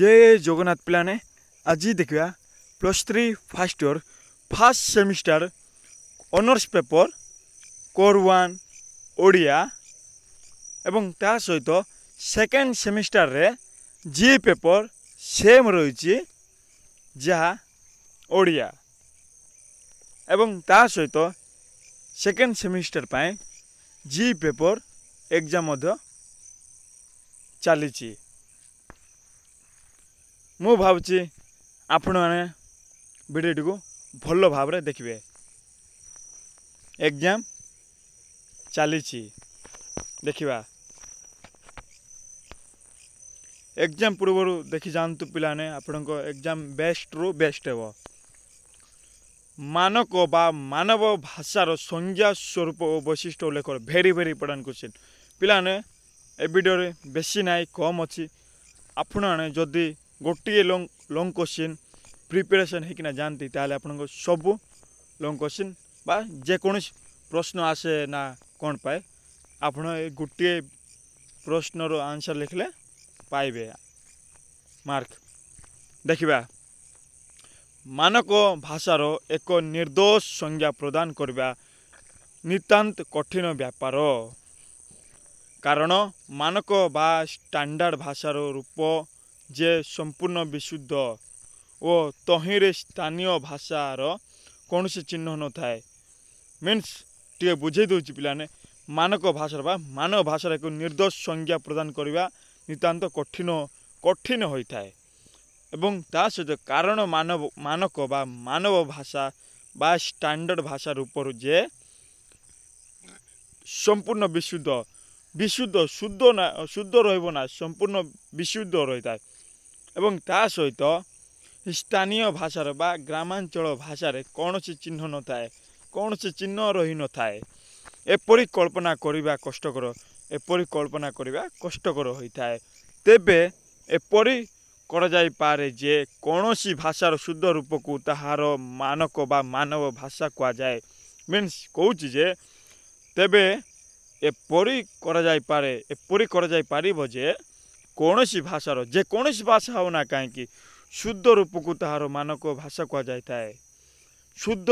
ଜୟ ଜଗନ୍ନାଥ ପିଲାମାନେ, ଆଜି ଦେଖିବା +3 first year first semester honours paper core 1 Odia ଏବଂ ତା ସହିତ ସେକେଣ୍ଡ ସେମିଷ୍ଟାରରେ ଜି ପେପର ସେମ୍ ରହିଛି, ଯାହା ଓଡ଼ିଆ ଏବଂ ତା ସହିତ ସେକେଣ୍ଡ ସେମିଷ୍ଟାର ପାଇଁ ଜି ପେପର ଏକ୍ଜାମ୍ ମଧ୍ୟ ଚାଲିଛି। ମୁଁ ଭାବୁଛି ଆପଣମାନେ ଭିଡ଼ିଓଟିକୁ ଭଲ ଭାବରେ ଦେଖିବେ। ଏକ୍ଜାମ୍ ଚାଲିଛି, ଦେଖିବା। ଏକ୍ଜାମ୍ ପୂର୍ବରୁ ଦେଖି ଯାଆନ୍ତୁ ପିଲାମାନେ, ଆପଣଙ୍କ ଏକ୍ଜାମ୍ ବେଷ୍ଟରୁ ବେଷ୍ଟ ହେବ। ମାନକ ବା ମାନବ ଭାଷାର ସଂଜ୍ଞା, ସ୍ୱରୂପ ଓ ବୈଶିଷ୍ଟ୍ୟ ଉଲ୍ଲେଖ କର। ଭେରି ଭେରି ଇମ୍ପୋର୍ଟାଣ୍ଟ କ୍ୱେଶ୍ଚିନ୍ ପିଲାମାନେ। ଏ ଭିଡ଼ିଓରେ ବେଶୀ ନାହିଁ, କମ୍ ଅଛି। ଆପଣମାନେ ଯଦି ଗୋଟିଏ ଲଙ୍ଗ୍ କ୍ୱେଶ୍ଚିନ୍ ପ୍ରିପାରେସନ୍ ହେଇକିନା ଯାଆନ୍ତି, ତାହେଲେ ଆପଣଙ୍କ ସବୁ ଲଙ୍ଗ୍ କ୍ୱେଶ୍ଚିନ୍ ବା ଯେକୌଣସି ପ୍ରଶ୍ନ ଆସେ ନା କ'ଣ ପାଏ, ଆପଣ ଏ ଗୋଟିଏ ପ୍ରଶ୍ନର ଆନ୍ସର୍ ଲେଖିଲେ ପାଇବେ ମାର୍କ। ଦେଖିବା, ମାନକ ଭାଷାର ଏକ ନିର୍ଦ୍ଦୋଷ ସଂଜ୍ଞା ପ୍ରଦାନ କରିବା ନିତାନ୍ତ କଠିନ ବ୍ୟାପାର, କାରଣ ମାନକ ବା ଷ୍ଟାଣ୍ଡାର୍ଡ଼ ଭାଷାର ରୂପ ଯେ ସମ୍ପୂର୍ଣ୍ଣ ବିଶୁଦ୍ଧ ଓ ତହିଁରେ ସ୍ଥାନୀୟ ଭାଷାର କୌଣସି ଚିହ୍ନ ନଥାଏ। ମିନ୍ସ ଟିକେ ବୁଝେଇ ଦେଉଛି ପିଲାମାନେ, ମାନକ ଭାଷାର ବା ମାନବ ଭାଷାର ଏକ ନିର୍ଦ୍ଦୋଷ ସଂଜ୍ଞା ପ୍ରଦାନ କରିବା ନିତାନ୍ତ କଠିନ ହୋଇଥାଏ ଏବଂ ତା ସହିତ କାରଣ ମାନକ ବା ମାନବ ଭାଷା ବା ଷ୍ଟାଣ୍ଡାର୍ଡ଼ ଭାଷା ରୂପରୁ ଯେ ସମ୍ପୂର୍ଣ୍ଣ ବିଶୁଦ୍ଧ ଶୁଦ୍ଧ ନା ଶୁଦ୍ଧ ରହିବ ନା ସମ୍ପୂର୍ଣ୍ଣ ବିଶୁଦ୍ଧ ରହିଥାଏ ଏବଂ ତା ସହିତ ସ୍ଥାନୀୟ ଭାଷାର ବା ଗ୍ରାମାଞ୍ଚଳ ଭାଷାରେ କୌଣସି ଚିହ୍ନ ନଥାଏ, କୌଣସି ଚିହ୍ନ ରହିନଥାଏ। ଏପରି କଳ୍ପନା କରିବା କଷ୍ଟକର ହୋଇଥାଏ। ତେବେ ଏପରି କରାଯାଇପାରେ ଯେ କୌଣସି ଭାଷାର ଶୁଦ୍ଧ ରୂପକୁ ତାହାର ମାନକ ବା ମାନବ ଭାଷା କୁହାଯାଏ। ମିନ୍ସ କହୁଛି ଯେ ତେବେ ଏପରି କରାଯାଇପାରିବ ଯେ କୌଣସି ଭାଷାର, ଯେକୌଣସି ଭାଷା ହେଉ ନା କାହିଁକି, ଶୁଦ୍ଧ ରୂପକୁ ତାହାର ମାନକ ଭାଷା କୁହାଯାଇଥାଏ। ଶୁଦ୍ଧ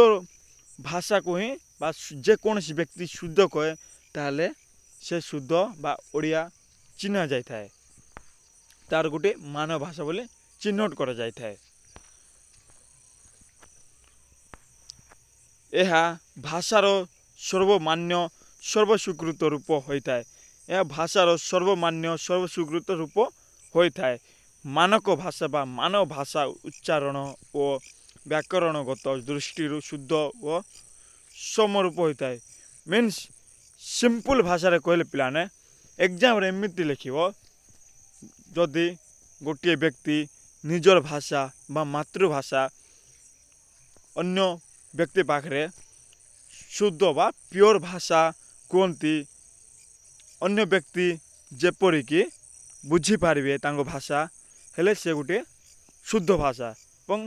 ଭାଷାକୁ ହିଁ ବା ଯେକୌଣସି ବ୍ୟକ୍ତି ଶୁଦ୍ଧ କହେ, ତାହେଲେ ସେ ଶୁଦ୍ଧ ବା ଓଡ଼ିଆ ଚିହ୍ନା ଯାଇଥାଏ, ତାର ଗୋଟିଏ ମାନବ ଭାଷା ବୋଲି ଚିହ୍ନଟ କରାଯାଇଥାଏ। ଏହା ଭାଷାର ସର୍ବମାନ୍ୟ ସର୍ବସ୍ୱୀକୃତ ରୂପ ହୋଇଥାଏ। ଏହା ଭାଷାର ସର୍ବମାନ୍ୟ ସର୍ବସ୍ୱୀକୃତ ରୂପ ହୋଇଥାଏ। ମାନକ ଭାଷା ବା ମାନବ ଭାଷା ଉଚ୍ଚାରଣ ଓ ବ୍ୟାକରଣଗତ ଦୃଷ୍ଟିରୁ ଶୁଦ୍ଧ ଓ ସମରୂପ ହୋଇଥାଏ। ମିନ୍ସ ସିମ୍ପଲ୍ ଭାଷାରେ କହିଲେ ପିଲାମାନେ, ଏକ୍ଜାମ୍ରେ ଏମିତି ଲେଖିବ, ଯଦି ଗୋଟିଏ ବ୍ୟକ୍ତି ନିଜର ଭାଷା ବା ମାତୃଭାଷା ଅନ୍ୟ ବ୍ୟକ୍ତି ପାଖରେ ଶୁଦ୍ଧ ବା ପିଓର ଭାଷା କୁହନ୍ତି, ଅନ୍ୟ ବ୍ୟକ୍ତି ଯେପରିକି ବୁଝିପାରିବେ ତାଙ୍କ ଭାଷା, ହେଲେ ସେ ଗୋଟିଏ ଶୁଦ୍ଧ ଭାଷା ଏବଂ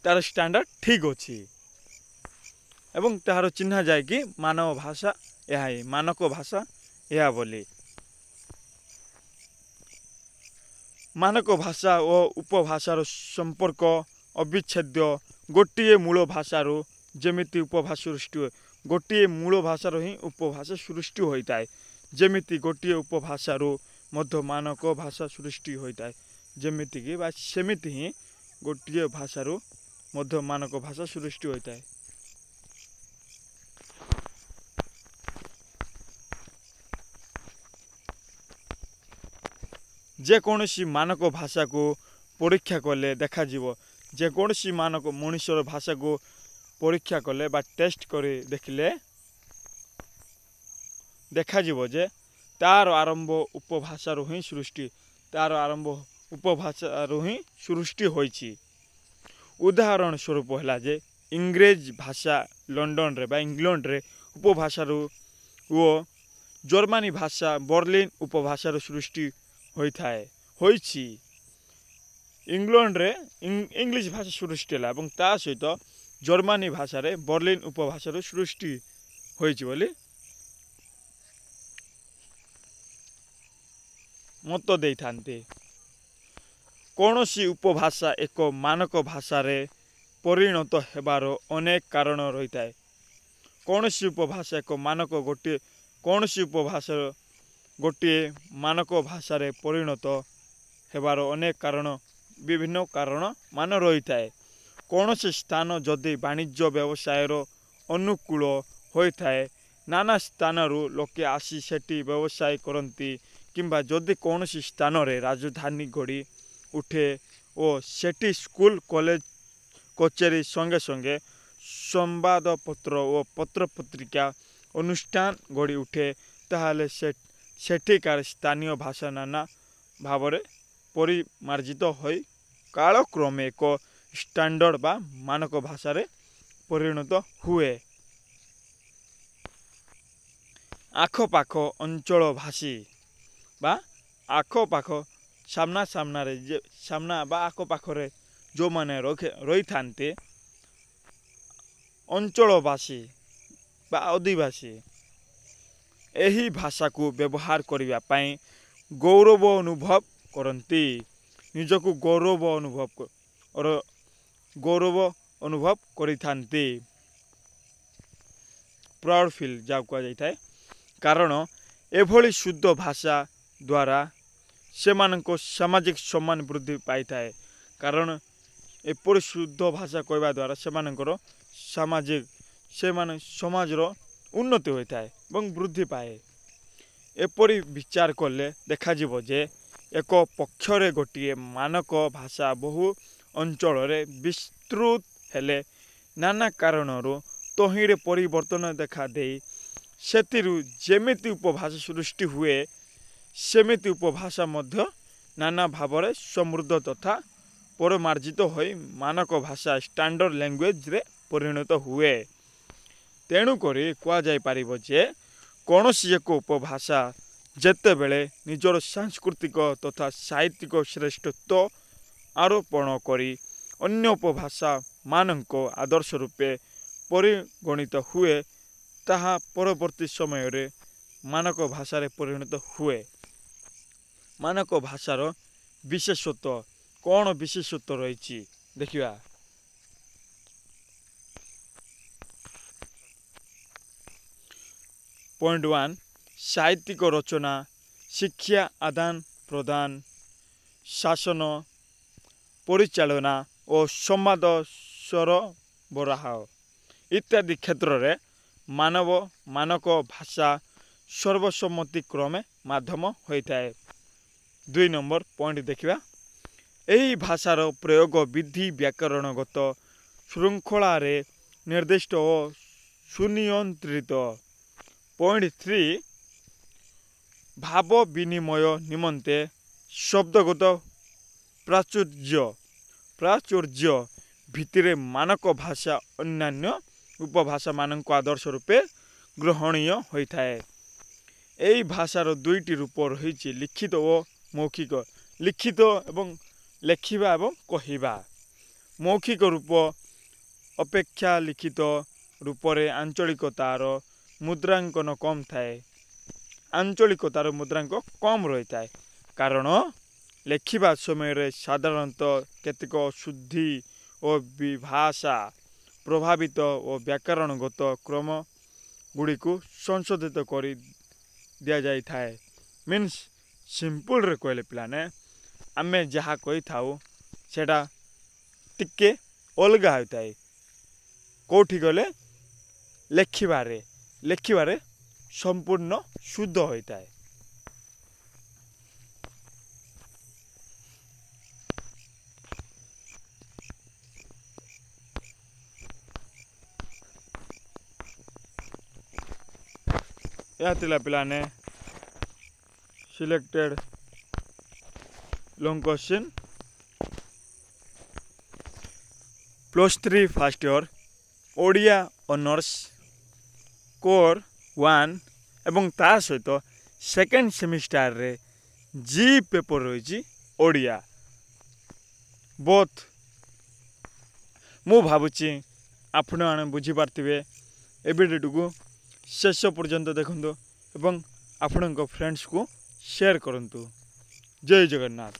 ତାର ଷ୍ଟାଣ୍ଡାର୍ଡ଼ ଠିକ୍ ଅଛି ଏବଂ ତାହାର ଚିହ୍ନା ଯାଏ କି ମାନବ ଭାଷା ଏହା ହିଁ, ମାନକ ଭାଷା ଏହା ବୋଲି। ମାନକ ଭାଷା ଓ ଉପଭାଷାର ସମ୍ପର୍କ ଅବିଚ୍ଛେଦ୍ୟ। ଗୋଟିଏ ମୂଳ ଭାଷାରୁ ଯେମିତି ଉପଭାଷା ସୃଷ୍ଟି ହୁଏ, ଗୋଟିଏ ମୂଳ ଭାଷାରୁ ହିଁ ଉପଭାଷା ସୃଷ୍ଟି ହୋଇଥାଏ, ଯେମିତି ଗୋଟିଏ ଉପଭାଷାରୁ ମଧ୍ୟ ମାନକ ଭାଷା ସୃଷ୍ଟି ହୋଇଥାଏ, ଯେମିତିକି ବା ସେମିତି ହିଁ ଗୋଟିଏ ଭାଷାରୁ ମଧ୍ୟ ମାନକ ଭାଷା ସୃଷ୍ଟି ହୋଇଥାଏ। ଯେକୌଣସି ମାନକ ଭାଷାକୁ ପରୀକ୍ଷା କଲେ ଦେଖାଯିବ, ଯେକୌଣସି ମାନକ ମଣିଷର ଭାଷାକୁ ପରୀକ୍ଷା କଲେ ବା ଟେଷ୍ଟ କରି ଦେଖିଲେ ଦେଖାଯିବ ଯେ ତାର ଆରମ୍ଭ ଉପଭାଷାରୁ ହିଁ ସୃଷ୍ଟି, ତାର ଆରମ୍ଭ ଉପଭାଷାରୁ ହିଁ ସୃଷ୍ଟି ହୋଇଛି। ଉଦାହରଣ ସ୍ୱରୂପ ହେଲା ଯେ ଇଂରେଜ ଭାଷା ଲଣ୍ଡନରେ ବା ଇଂଲଣ୍ଡରେ ଉପଭାଷାରୁ ଓ ଜର୍ମାନୀ ଭାଷା ବର୍ଲିନ ଉପଭାଷାରୁ ସୃଷ୍ଟି ହୋଇଛି। ଇଂଲଣ୍ଡରେ ଇଂଲିଶ ଭାଷା ସୃଷ୍ଟି ହେଲା ଏବଂ ତା ସହିତ ଜର୍ମାନୀ ଭାଷାରେ ବର୍ଲିନ ଉପଭାଷାରୁ ସୃଷ୍ଟି ହୋଇଛି ବୋଲି ମତ ଦେଇଥାନ୍ତି। କୌଣସି ଉପଭାଷା ଏକ ମାନକ ଭାଷାରେ ପରିଣତ ହେବାର ଅନେକ କାରଣ ରହିଥାଏ। କୌଣସି ଉପଭାଷା ଏକ ମାନକ ଗୋଟିଏ କୌଣସି ଉପଭାଷାର ଗୋଟିଏ ମାନକ ଭାଷାରେ ପରିଣତ ହେବାର ଅନେକ କାରଣ, ବିଭିନ୍ନ କାରଣ ମାନ ରହିଥାଏ। କୌଣସି ସ୍ଥାନ ଯଦି ବାଣିଜ୍ୟ ବ୍ୟବସାୟର ଅନୁକୂଳ ହୋଇଥାଏ, ନାନା ସ୍ଥାନରୁ ଲୋକେ ଆସି ସେଠି ବ୍ୟବସାୟ କରନ୍ତି, କିମ୍ବା ଯଦି କୌଣସି ସ୍ଥାନରେ ରାଜଧାନୀ ଗଢ଼ି ଉଠେ ଓ ସେଠି ସ୍କୁଲ, କଲେଜ, କଚେରୀ ସଙ୍ଗେ ସଙ୍ଗେ ସମ୍ବାଦପତ୍ର ଓ ପତ୍ରପତ୍ରିକା ଅନୁଷ୍ଠାନ ଗଢ଼ି ଉଠେ, ତାହେଲେ ସେଠିକାର ସ୍ଥାନୀୟ ଭାଷା ନାନା ଭାବରେ ପରିମାର୍ଜିତ ହୋଇ କାଳକ୍ରମେ ଏକ ଷ୍ଟାଣ୍ଡାର୍ଡ଼ ବା ମାନକ ଭାଷାରେ ପରିଣତ ହୁଏ। ଆଖପାଖ ଅଞ୍ଚଳଭାଷୀ ବା ଆଖପାଖ ସାମ୍ନା ସାମ୍ନାରେ ଯେ ସାମ୍ନା ବା ଆଖପାଖରେ ଯେଉଁମାନେ ରହିଥାନ୍ତି, ଅଞ୍ଚଳବାସୀ ବା ଅଧିବାସୀ ଏହି ଭାଷାକୁ ବ୍ୟବହାର କରିବା ପାଇଁ ଗୌରବ ଅନୁଭବ କରନ୍ତି, ନିଜକୁ ଗୌରବ ଅନୁଭବ କରିଥାନ୍ତି, ପ୍ରାଉଡ଼ ଫିଲ୍ ଯାହାକୁ କୁହାଯାଇଥାଏ। କାରଣ ଏଭଳି ଶୁଦ୍ଧ ଭାଷା ଦ୍ୱାରା ସେମାନଙ୍କ ସାମାଜିକ ସମ୍ମାନ ବୃଦ୍ଧି ପାଇଥାଏ। କାରଣ ଏପରି ଶୁଦ୍ଧ ଭାଷା କହିବା ଦ୍ୱାରା ସେମାନଙ୍କର ସାମାଜିକ ସେମାନେ ସମାଜର ଉନ୍ନତି ହୋଇଥାଏ ଏବଂ ବୃଦ୍ଧି ପାଏ। ଏପରି ବିଚାର କଲେ ଦେଖାଯିବ ଯେ ଏକ ପକ୍ଷରେ ଗୋଟିଏ ମାନକ ଭାଷା ବହୁ ଅଞ୍ଚଳରେ ବିସ୍ତୃତ ହେଲେ ନାନା କାରଣରୁ ତହିଁରେ ପରିବର୍ତ୍ତନ ଦେଖାଦେଇ ସେଥିରୁ ଯେମିତି ଉପଭାଷା ସୃଷ୍ଟି ହୁଏ, ସେମିତି ଉପଭାଷା ମଧ୍ୟ ନାନା ଭାବରେ ସମୃଦ୍ଧ ତଥା ପରିମାର୍ଜିତ ହୋଇ ମାନକ ଭାଷା, ଷ୍ଟାଣ୍ଡାର୍ଡ଼ ଲାଙ୍ଗୁଏଜରେ ପରିଣତ ହୁଏ। ତେଣୁକରି କୁହାଯାଇପାରିବ ଯେ କୌଣସି ଏକ ଉପଭାଷା ଯେତେବେଳେ ନିଜର ସାଂସ୍କୃତିକ ତଥା ସାହିତ୍ୟିକ ଶ୍ରେଷ୍ଠତ୍ୱ ଆରୋପଣ କରି ଅନ୍ୟ ଉପଭାଷାମାନଙ୍କ ଆଦର୍ଶ ରୂପେ ପରିଗଣିତ ହୁଏ, ତାହା ପରବର୍ତ୍ତୀ ସମୟରେ ମାନକ ଭାଷାରେ ପରିଣତ ହୁଏ। ମାନକ ଭାଷାର ବିଶେଷତ୍ୱ କ'ଣ? ବିଶେଷତ୍ୱ ରହିଛି, ଦେଖିବା। ପଏଣ୍ଟ 1, ସାହିତ୍ୟିକ ରଚନା, ଶିକ୍ଷା ଆଦାନ ପ୍ରଦାନ, ଶାସନ ପରିଚାଳନା ଓ ସମ୍ବାଦ ସରବରାହ ଇତ୍ୟାଦି କ୍ଷେତ୍ରରେ ମାନକ ଭାଷା ସର୍ବସମ୍ମତି କ୍ରମେ ମାଧ୍ୟମ ହୋଇଥାଏ। 2 ନମ୍ବର ପଏଣ୍ଟ ଦେଖିବା। ଏହି ଭାଷାର ପ୍ରୟୋଗ ବିଧି ବ୍ୟାକରଣଗତ ଶୃଙ୍ଖଳାରେ ନିର୍ଦ୍ଦିଷ୍ଟ ଓ ସୁନିୟନ୍ତ୍ରିତ। ପଏଣ୍ଟ 3, ଭାବ ବିନିମୟ ନିମନ୍ତେ ଶବ୍ଦଗତ ପ୍ରାଚୁର୍ଯ୍ୟ ଭିତ୍ତିରେ ମାନକ ଭାଷା ଅନ୍ୟାନ୍ୟ ଉପଭାଷାମାନଙ୍କ ଆଦର୍ଶ ରୂପେ ଗ୍ରହଣୀୟ ହୋଇଥାଏ। ଏହି ଭାଷାର ଦୁଇଟି ରୂପ ରହିଛି, ଲିଖିତ ଓ ମୌଖିକ। ଲିଖିତ ଏବଂ ଲେଖିବା ଏବଂ କହିବା। ମୌଖିକ ରୂପ ଅପେକ୍ଷା ଲିଖିତ ରୂପରେ ଆଞ୍ଚଳିକତାର ମୁଦ୍ରାଙ୍କନ କମ୍ ଥାଏ। ଆଞ୍ଚଳିକତାର ମୁଦ୍ରାଙ୍କ କମ୍ ରହିଥାଏ, କାରଣ ଲେଖିବା ସମୟରେ ସାଧାରଣତଃ କେତେକ ଅଶୁଦ୍ଧି ଓ ବିଭାଷା ପ୍ରଭାବିତ ଓ ବ୍ୟାକରଣଗତ କ୍ରମ ଗୁଡ଼ିକୁ ସଂଶୋଧିତ କରି ଦିଆଯାଇଥାଏ। ମିନ୍ସ ସିମ୍ପଲରେ କହିଲେ ପିଲାମାନେ, ଆମେ ଯାହା କହିଥାଉ ସେଇଟା ଟିକେ ଅଲଗା ହୋଇଥାଏ। କେଉଁଠି ଗଲେ ଲେଖିବାରେ ସମ୍ପୂର୍ଣ୍ଣ ଶୁଦ୍ଧ ହୋଇଥାଏ। ଏହା ଥିଲା ପିଲାମାନେ selected long question, +3 first year Odia honours core 1 ଏବଂ ତା ସହିତ ସେକେଣ୍ଡ ସେମିଷ୍ଟାରରେ ଜି ପେପର୍ ରହିଛି ଓଡ଼ିଆ ବୋଥ୍। ମୁଁ ଭାବୁଛି ଆପଣମାନେ ବୁଝିପାରିଥିବେ। ଏ ଭିଡ଼ିଓଟିକୁ ଶେଷ ପର୍ଯ୍ୟନ୍ତ ଦେଖନ୍ତୁ ଏବଂ ଆପଣଙ୍କ ଫ୍ରେଣ୍ଡସ୍କୁ ସେୟାର କରନ୍ତୁ। ଜୟ ଜଗନ୍ନାଥ।